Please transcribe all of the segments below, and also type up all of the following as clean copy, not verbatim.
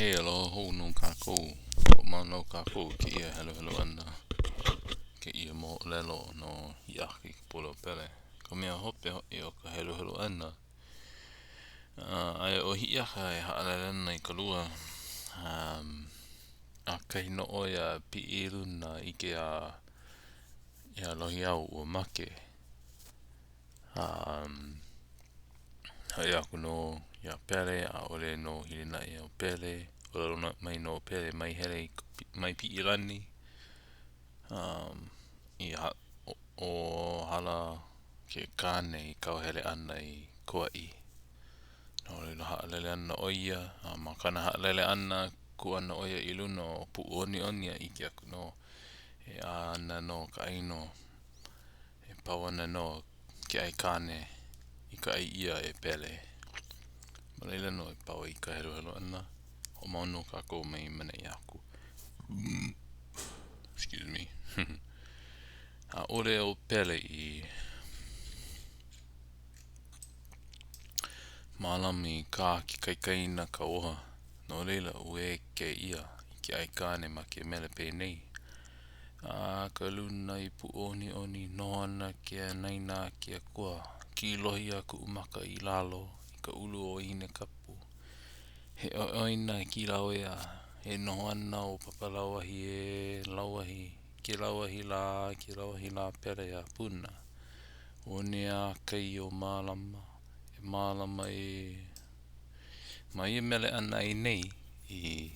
E aloha hou nō kākou. Hoʻomau nō kākou i kēia heluhelu ʻana, kēia moʻolelo no Hiʻiakaikapoliopele. Ka mea hope hoʻi o ka heluhelu ʻana. Aia ʻo Hiʻiaka e haʻalele ana i ka lua. ʻAkahi nō ʻo ia a piʻi i luna, ʻike iā, iā Lohiau ua make. A haʻi aku nō iā Pele, ʻaʻole nō hilinaʻi ʻo Pele, ʻōlelo mai nō ʻo Pele, mai hele i ka, mai piʻi i lani. I o hala ke kāne i kāu hele ʻana i Kauaʻi. No laila haʻalele ana ʻo ia, a ma kāna haʻalele ʻana, kū ana ʻo ia i luna o Puʻuonioni a ʻike aku nō e ʻā ana nō ka ʻaino. E pau ana nō ke aikāne i ka ʻai ʻia e Pele. Ma laila nō e pau ai ka heluhelu ʻana. Hoʻomau nō kākou mai maneʻi aku. Excuse me. ʻAʻole ʻo Pele i mālama i kā ke kaikaina kauoha. No laila, uē kēia i ke aikāne ma ke mele penei. A ka luna i Puʻuonioni, noho ana ke anaina a ke akua, Kīlohi a kuʻu maka i lalo i ka ulu o Hinekapu. He ʻoiʻoina Kīlauea, e noho ana ʻo Papalauahi e Lauahi, ke Lauahi lā, ke Lauahi lā Pele iā Puna. One a kai o Mālama, e Mālama ē. Ma ia mele ʻana ai nei i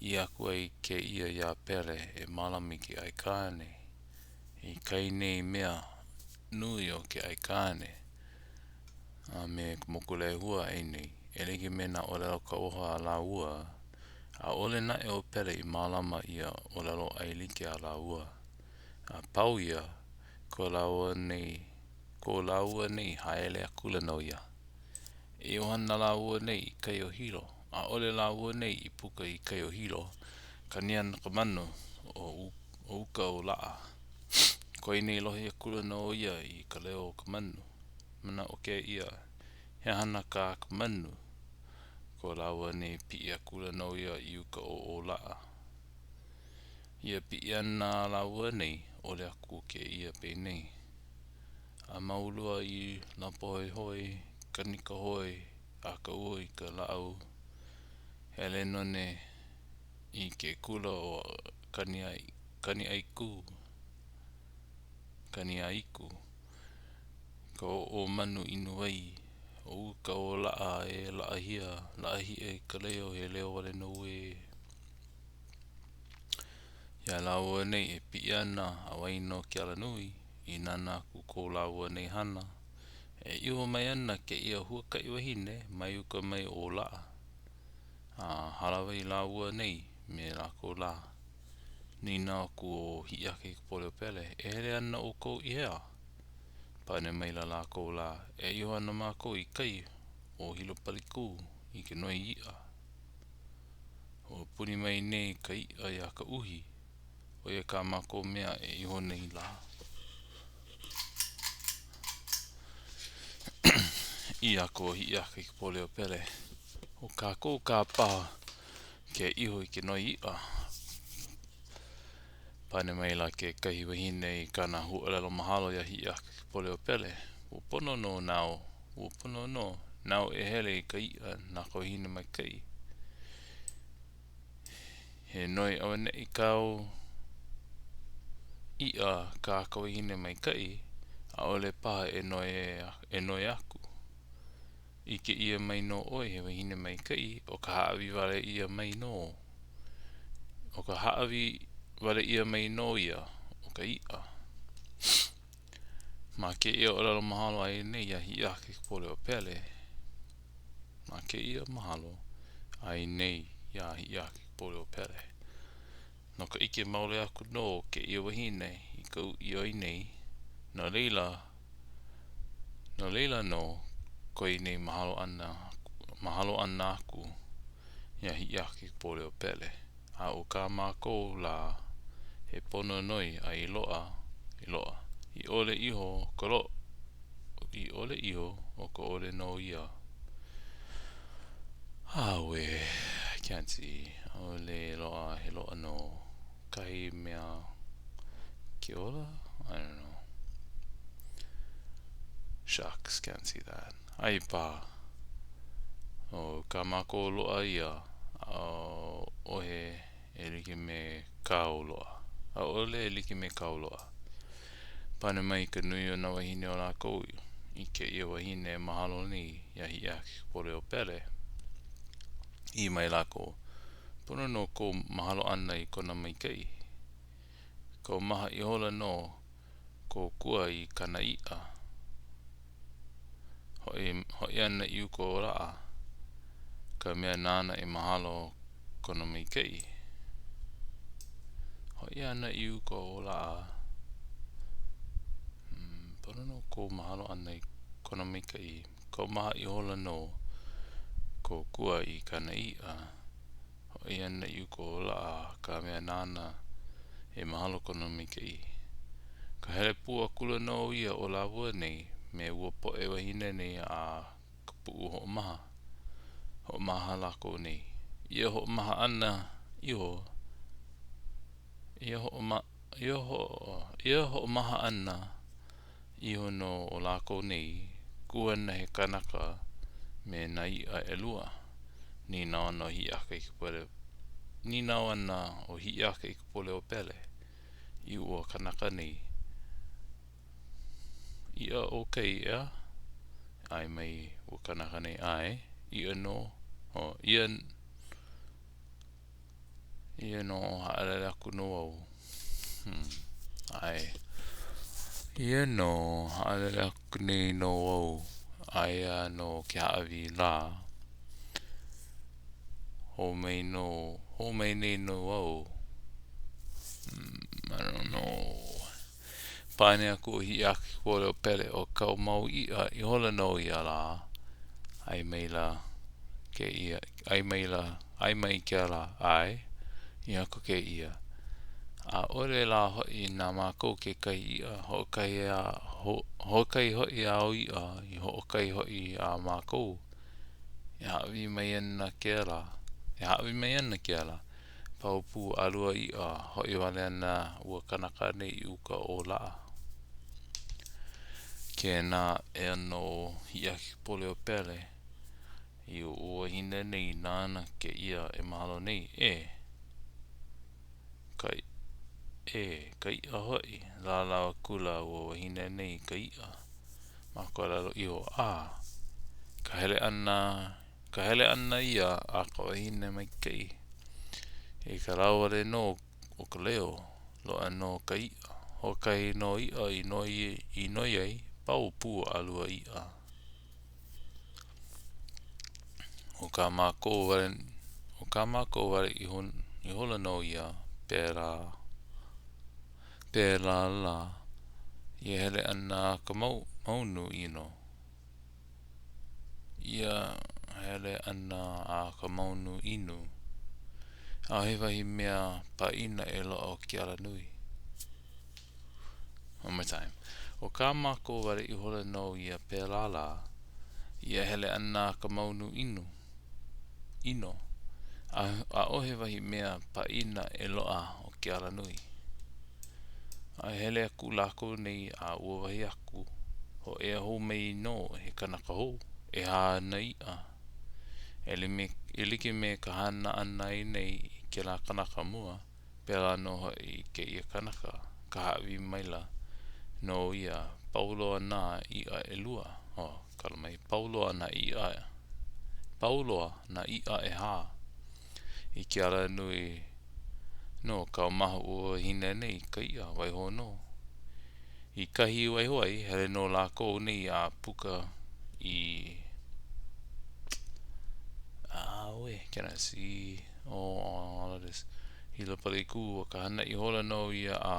ʻī aku ai kēia iā Pele e mālama i ke aikāne, i kai nei mea nui o ke aikāne a me ka Mokulehua ai nei, e like me nā ʻōlelo kauoha a lāua. ʻAʻole naʻe ʻo Pele i mālama ia ʻōlelo ʻaelike a lāua. A pau ia, ko lāua nei, ko lāua nei haele akula nō ia. E iho ana lāua nei i kai o Hilo. ʻAʻole lāua nei i puka i kai o Hilo, kani ana ka manu o uka o Laʻa. Koe nei lohe akula nō ia i ka leo o ka manu. Manaʻo kēia, he hana kā ka manu. Ko lāua nei piʻi akula nō ia i uka o ʻŌlaʻa. Ia piʻi ʻana a lāua nei, ʻōlelo aku kēia penei. A Māulua i Laupahoehoe, kani ka hoe a ka ua i ka lāʻau, hele none i ke kula o Kaniʻaikū, Kaniʻāiku, ka ʻōʻō manu inu wai, o uka o Laʻa e laʻahia, laʻahia i ka leo, he leo wale nō ē. Iā lāua nei e piʻi ana a waena o ke alanui, i nānā aku ko lāua nei hana, e iho mai ana kēia huakaʻi wahine mai uka mai o Laʻa. A hālāwai lāua nei me lākou lā. Nīnau aku ʻo Hiʻiakaikapoliopele, E hele ana ʻoukou i hea? Pane maila lākou lā, E iho ana mākou i kai o Hilo Palikū i ke noi iʻa. Ua puni mai nei ka iʻa iā ka uhi, ʻo ia kā mākou mea e iho nei lā. ʻĪ aku ʻo Hiʻiakaikapoliopele, ʻO kākou kā paha ke iho i ke noi iʻa. Pane maila kekahi wahine i kāna huaʻōlelo mahalo iā Hiʻiakaikapoliopele, Ua pono nō nāu, ua pono nō nāu e hele i ka iʻa na ka wahine maikaʻi. He noi auaneʻi kāu iʻa kā ka wahine maikaʻi, ʻaʻole paha e noi, e noi aku. ʻIke ʻia mai nō ʻoe he wahine maikaʻi, ʻo ka hāʻawi wale ʻia mai nō. ʻO ka hāʻawi wale ʻia mai nō ia o ka iʻa. Ma kēia ʻōlelo mahalo ai nei iā Hiʻiakaikapoliopele, ma kēia mahalo ai nei iā Hiʻiakaikapoliopele. No ka ʻike maoli aku nō o kēia wahine i ka uʻi o nei, no laila, no laila nō ko ia nei mahalo ʻana, mahalo ʻana aku iā Hiʻiakaikapoliopele. A ʻo kā mākou lā, he pono noi a i loaʻa, i loaʻa, i ʻole iho ka lo, i ʻole iho, ʻo ka ʻole nō ia. Auē! Can't see. ʻAʻole loaʻa he loaʻa no kahi mea ke ola? I don't know. Shucks, can't see that. ʻAi paha. ʻO kā mākou loaʻa ia, ʻaʻohe e like me kāu loaʻa. ʻAʻole e like me kāu loaʻa. Pane mai ka nui o nā wāhine o lākou i kēia wahine e mahalo nei iā Hiʻiakaikapoliopele. ʻĪ mai lākou, Pono nō kou mahalo ʻana i kona maikaʻi. Kaumaha ihola nō kou kua i kāna iʻa. Hoʻi, hoʻi ana i uka o Laʻa, ka mea nāna e mahalo kona maikaʻi. Hoʻi ana i uka o Laʻa. Hmm, pono nō kou mahalo ʻana i kona maikaʻi. Kaumaha ihola nō kou kua i kāna iʻa. Hoʻi ana i uka o Laʻa ka mea nāna e mahalo kona maikaʻi. Ka hele pū akula nō ia o lāua nei me ua poʻe wāhine nei a ka puʻu hoʻomaha. Hoʻomaha lākou nei. Ia hoʻomaha ʻana iho, ia hoʻoma, ia ho, ia hoʻomaha ʻana iho nō o lākou nei, kū ana he kanaka me nā iʻa ʻelua. Nīnau ana ʻo Hiʻiaka i ka pole, nīnau ana ʻo Hiʻiakaikapoliopele i ua kanaka nei, Iʻa o kai, ʻeā? ʻAe mai ua kanaka nei, ʻAe, iʻa nō. Oh, ia, Ia nō, haʻalele aku nō au. Hmm. ʻAe. Ia nō, haʻalele aku nei nō au. Aia nō ke hāʻawi lā. Hou mai nō, hou mai nei nō au. Hmm, I don't know. Pane aku ʻo Hiʻiakaikapoliopele, ʻo kāu mau iʻa ihola nō ia lā. ʻAe maila kēia, ʻae maila, ʻae mai kēlā, ʻae, ʻī aku kēia. ʻAʻole lā hoʻi na mākou kekahi iʻa, hoʻokahi a, hoʻokahi hoʻi āu iʻa i hoʻokahi hoʻi a mākou. E hāʻawi mai ana kēlā, e hāʻawi mai ana kēlā. Pau pū ʻalua iʻa, hoʻi wale ana ua kanaka nei i uka o Laʻa. Kēnā aʻe ana ʻo Hiʻiakaikapoliopele i ua wahine nei nāna kēia e mahalo nei, E! Ka, e, ka iʻa hoʻi! Lālau akula ua wahine nei i ka iʻa ma ko lalo iho, a ka hele ʻana Ka hele ʻana ia a ka wahine maikaʻi. I ka lau wale nō o ka leo, loaʻa nō ka iʻa. Hoʻokahi nō iʻa i noi, i noi ai, pau pū ʻalua iʻa. ʻO kā mākou wale, ʻo kā mākou wale iho, ihola nō ia, pēlā, pēlā lā, ia hele ʻana a ka mau, maunu ʻino. Ia hele ʻana a ka maunu inu. ʻAʻohe wahi mea pāʻina e loaʻa o ke alanui. One more time. ʻO kā mākou wale ihola nō ia pēlā lā, ia hele ʻana a ka maunu inu, ʻino. ʻAʻohe wahi mea pāʻina e loaʻa o ke alanui. A hele aku lākou nei a ua wahi aku, hōʻea hou mai nō he kanaka hou, ʻehā āna iʻa. E me, e like me ka hana ʻana ai nei i kēlā kanaka mua, pēlā nō hoʻi i kēia kanaka, ka hāʻawi maila nō ia, pau loa nā iʻa ʻelua, oh, kala mai, pau loa nā iʻa, pau loa nā iʻa ʻehā. I ke alanui nō kaumaha ua wahine nei i ka iʻa, waiho nō. I kahi i waiho ai, hele nō lākou nei a puka i Auē, can I see oh, all of this? Hilo Palikū, ʻo ka hana ihola nō ia a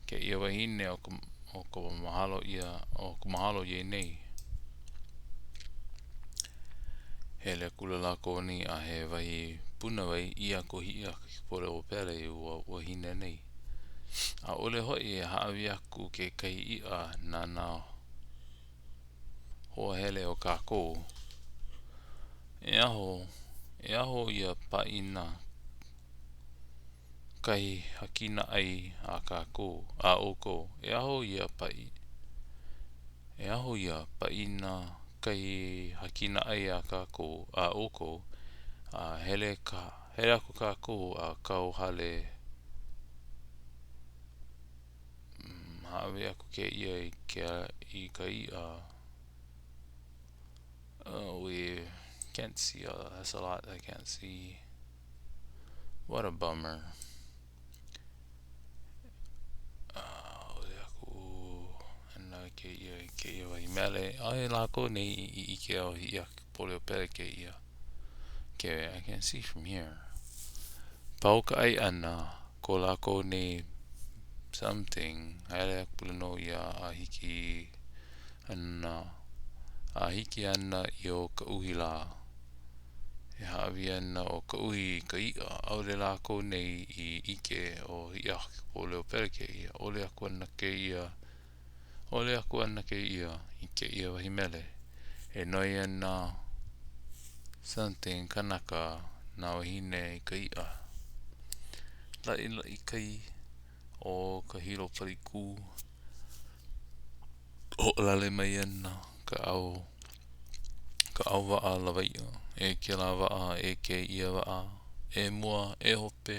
kēia wahine o ka, o ka mahalo ʻia, o ka mahalo ia nei. Hele akula lākou nei a he wahi punawai, ʻī aku ʻo Hiʻiakaikapoliopele i ua wahine nei, ʻAʻole hoʻi e hāʻawi aku kekahi iʻa na nā hoahele o kākou. E aho. E aho ia pāʻina kahi hakina ʻai a kākou, a ʻoukou. E aho ia paʻi, e aho ia pāʻina kahi hakina ʻai a kākou, a ʻoukou, a hele ka, hele aku kākou a kauhale. Hāʻawi aku kēia i ke, i ka iʻa. Oh, we can't see. Uh, that's a lot I can't see. What a bummer. ʻAʻole aku ana kēia i kēia wahi mele. ʻAʻole lākou nei i ʻike ʻo Hiʻiakaikapoliopele kēia. Okay, I can see from here. Pau ka ʻai ʻana, ko lākou nei something, hele akula nō ia a hiki ana, a hiki ana i o ka uhi lā. E hāʻawi ana ʻo ka uhi i ka iʻa, ʻaʻole lākou nei i ʻike ʻo Hiʻiakaikapoliopele kēia. ʻOli aku ana kēia, ʻoli aku ana kēia i kēia wahi mele. E noi ana something kanaka nā wāhine i ka iʻa. Laʻilaʻi kai o ka hilo palikū. Hoʻolale mai ana ka ʻau, ka ʻau waʻa lawaiʻa e kēlā waʻa e kēia waʻa, e mua, e hope,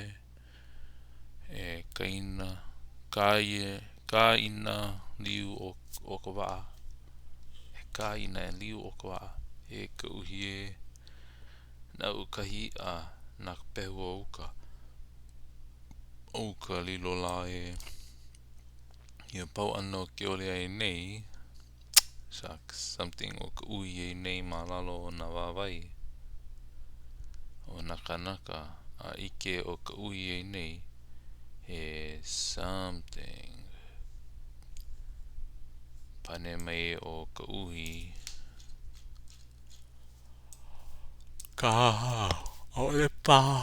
e kaina, kā kā i nā liu o, o ka waʻa, e kā i nā liu o ka waʻa, e ka uhi ē, naʻu kahi iʻa na ka pehu o uka, o uka lilo lā ē. Ia pau ʻana o ke oli ai nei, shucks, something o ka uhi ai nei ma lalo o nā wāwae o nā kānaka a ʻike ʻo ka uhi ai nei he something. Pane mai ʻo ka uhi. Kāhā, ʻaʻole paha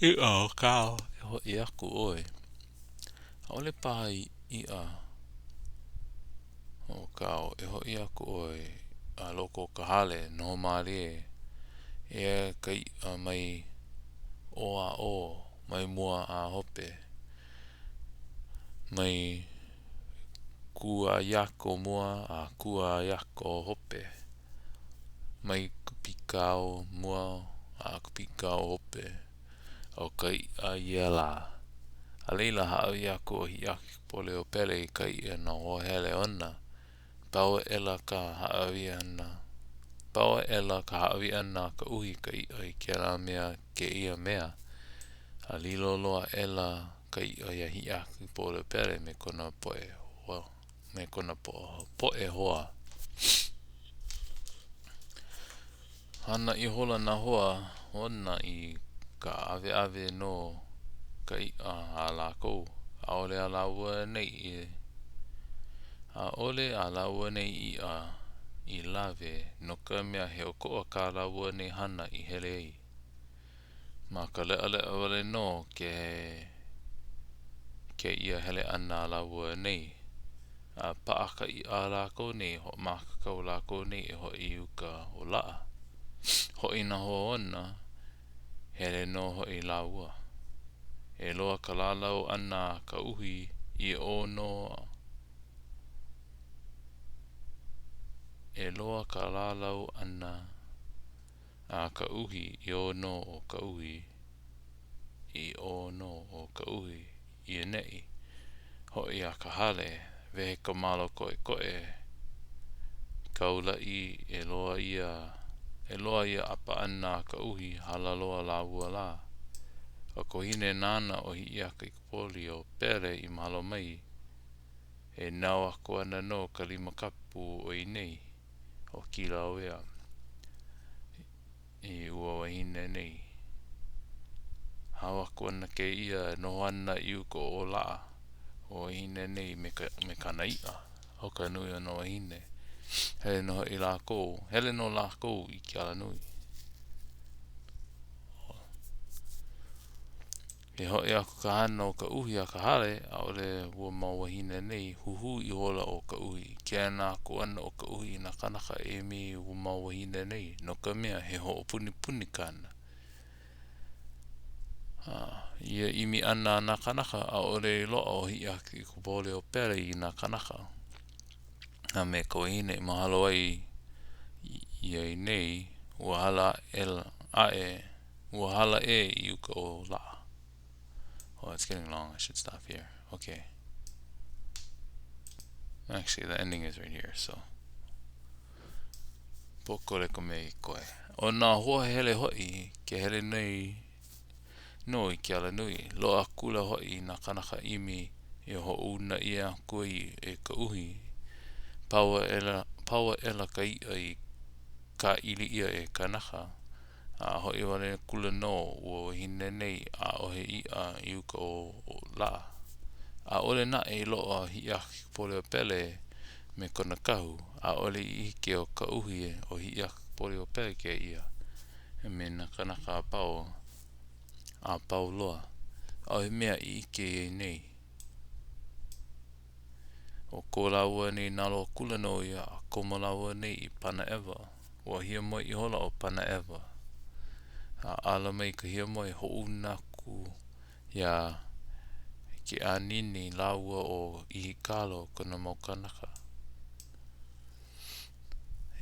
iʻa o kāu e hoʻi aku ʻoe. ʻAʻole paha iʻa o kāu e hoʻi aku ʻoe a loko o ka hale, noho mālie. Eia ka iʻa mai ʻō a ʻō, mai mua a hope. Mai Kūʻaiako mua a Kūʻaiako hope. Mai ka pīkao mua a ka pīkao hope. ʻO ka iʻa ia lā. A laila, hāʻawi aku ʻo Hiʻiakaikapoliopele i ka iʻa na hoa hele ona. Pau aʻela ka hāʻawi ʻana. Pau aʻela ka hāʻawi ʻana a ka uhi i ka iʻa i kēlā mea kēia mea, a lilo loa aʻela ka iʻa iā Hiʻiakaikapoliopele me kona poʻe hoa, me kona poʻe hoa. Hana ihola nā hoa ona i ka ʻaweʻawe no ka iʻa a lākou. ʻAʻole a lāua nei i, ʻaʻole a lāua nei iʻa i lawe, no ka mea, he ʻokoʻa kā lāua nei hana i hele ai. Ma ka leʻaleʻa wale nō ke kēia hele ʻana a lāua nei. A paʻa ka iʻa a lākou nei, hoʻomākaukau lākou nei e hoʻi i uka o Laʻa. Hoʻi nā hoa ona, hele nō hoʻi lāua. E loa ka lālau ʻana a ka uhi i ʻō nō E loa ka lālau ʻana a ka uhi i ʻō nō o ka uhi i ʻō nō o ka uhi i ʻaneʻi. Hoʻi a ka hale, wehe ka malo koʻekoʻe, kaulaʻi e loa ia e loa ia ʻapa ʻana a ka uhi, hala loa lāua lā. ʻO ka wahine nāna ʻo Hiʻiakaikapoliopele i mahalo mai, e nao aku ana nō ka lima kapu o i nei, o Kīlauea, i ua wahine nei. Hao aku ana kēia e noho ana i uka o Laʻa, ua wahine nei me ka, me kāna iʻa, ʻo ka nui o nā wāhine. Hele nō hoʻi lākou, hele nō lākou i ke alanui. E hoʻi aku ka hana o ka uhi a ka hale, ʻaʻole ua mau wāhine nei, huhū ihola ʻo ka uhi. Kēnā aku ana ʻo ka uhi i nā kānaka e ʻimi i ua mau wāhine nei, no ka mea, he hoʻopunipuni kāna. A i ia ʻimi ʻana a nā kānaka, ʻaʻole i loaʻa ʻo Hiʻiakaikapoliopele i nā kānaka. A me ka wahine i mahalo ai iā ia nei, ua hala aʻela, aʻe, ua hala ʻē i uka o Laʻa. Oh, it's getting long. I should stop here. Okay. Actually, the ending is right here, so. Pōkole ka mea i koe. ʻO nā hoa hele hoʻi, ke hele nei nō i ke alanui. Loaʻa akula hoʻi nā kānaka ʻimi i hoʻouna ʻia aku ai e ka uhi. Pau aʻela, pau aʻela ka iʻa i kāʻili ʻia e kānaka, a hoʻi wale akula nō ua wahine nei, ʻaʻohe iʻa i uka o Laʻa. ʻAʻole naʻe i loaʻa ʻo Hiʻiakaikapoliopele me kona kahu, ʻaʻole i ʻike ʻo ka uhi ʻo Hiʻiakaikapoliopele kēia me nā kānaka a pau a pau loa. ʻAʻohe mea i ʻike ia nei. ʻO ko lāua nei nalo akula nō ia a komo lāua nei i Panaʻewa. Ua hiamoe ihola ʻo Panaʻewa. A ala mai ka hiamoe, hoʻouna aku iā Keʻanini lāua ʻo ʻIhikalo kona mau kānaka.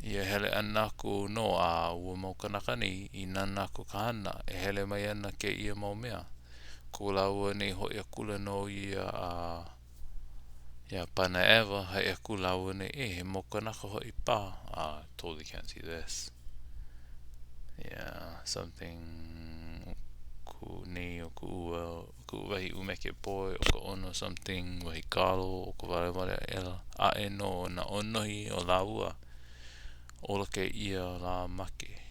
Ia hele ʻana aku nō a ua mau kānaka nei i nānā aku ka hana, e hele mai ana kēia mau mea. Ko lāua nei hoʻi akula nō ia a iā Panaʻewa, haʻi aku lāua nei, e, he mau kānaka hoʻi paha. Ah, I totally can't see this. Yeah, something ku nei o kuʻu Kuʻu wahi ʻumeke poi o ka ʻono something, wahi kalo o ka walewale aʻela aʻe nō nā ʻōnohi o lāua. Ola kēia lā make.